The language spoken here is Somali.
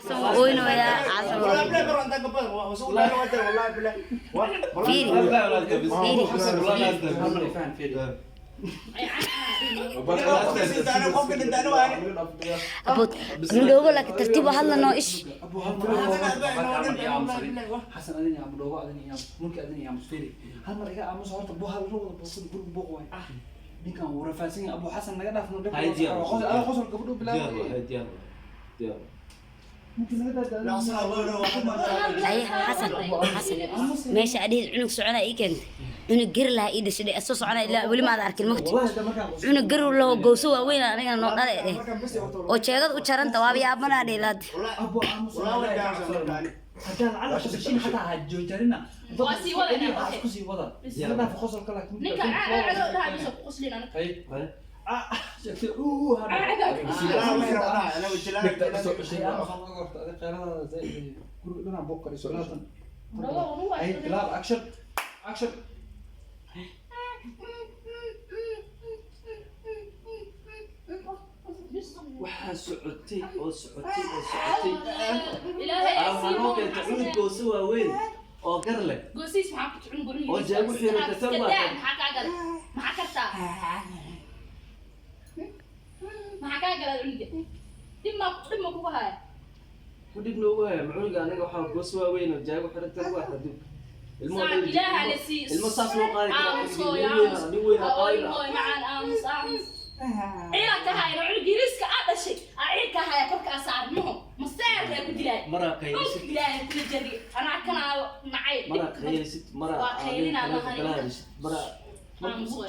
Xasan waa ooynayaa. Xasan waa fiiri, fiiri. Faham, fiiri. Abood nudhoogo, laakiin tartiib u hadlanoo ish. Abu, hal mar Xasan adin aamus, dhoogo adin aamus, mulki adin aamus. Fiiri, hal mar iga aamus horta. Bu hal wada buuqsan, guriga buuq waay. Ninkan wuu rafaadsan yahay. Abu Xasan, naga dhaaf no. Hay, diyaar. Qosol, qosol gabadhu bilaabay. Mulki, naga daa. Aye Xasan, Xasan, meesha adhihi cunug soconaa ii keentay, cunug gari lahaa ii dhashay, asoo soconaa ilaa weli maada arkin mugti. Wallahi da markaan Cunug gari laho, gowso waaweyn anigana noo dhale dheh oo jeegad u jaranta, waaba yaabanaa dhilaad. Abu, aamus. Haddaan lacala qosashin xataa ha joojarina. Waa sii wadaynaa, Ha okay. isku sii wada. Iska dhaaf qosolka, laakiin Ninka cagacagoo dhaha bisa ku qoslin anaga. Hay ah, sheegtay uu ha. Cagacagoo. Guriga dhanaa buuq kariso laatan. Dhoogo, unu waa. Hay, bilaab. Action, action. Waxaa socotay oo socotay oo socotay. Ilaahay aa waxaa noo keentay cunug gooso waaweyn oo gar leh. Goosiis maxaa ku cun gurin? Oo jeegu xiran kasar Iska waa. daa, maxaa kaa galay? Maxaa kartaa? Maxaa kaa galay cunuga? Dhib ma kugu haya? Ku dhib noogu haya ma cunuga anaga? Waxaa gooso waaweyn oo jaago xiran tan waa adduunka ilmo. Saan Ilaaha la sii. Ilmo saas loo qaadi karaa? Aamus hooy, nin weyn aamus. nin weyn ha Hooy, qaadi. hooy macaan, aamus, aamus. Ciila ka haya cunug yariiska aa dhashay, aa ciil ka haya korkaa saaran maho maseer ku dilaay. Maraa qaylisid. Dhulka Ilaahay kula jari anaa kanaa nacay. Maraa qaylisid, maraa Waa qaylinaa, kala maahan. hadashid, maraa Aamus hooy.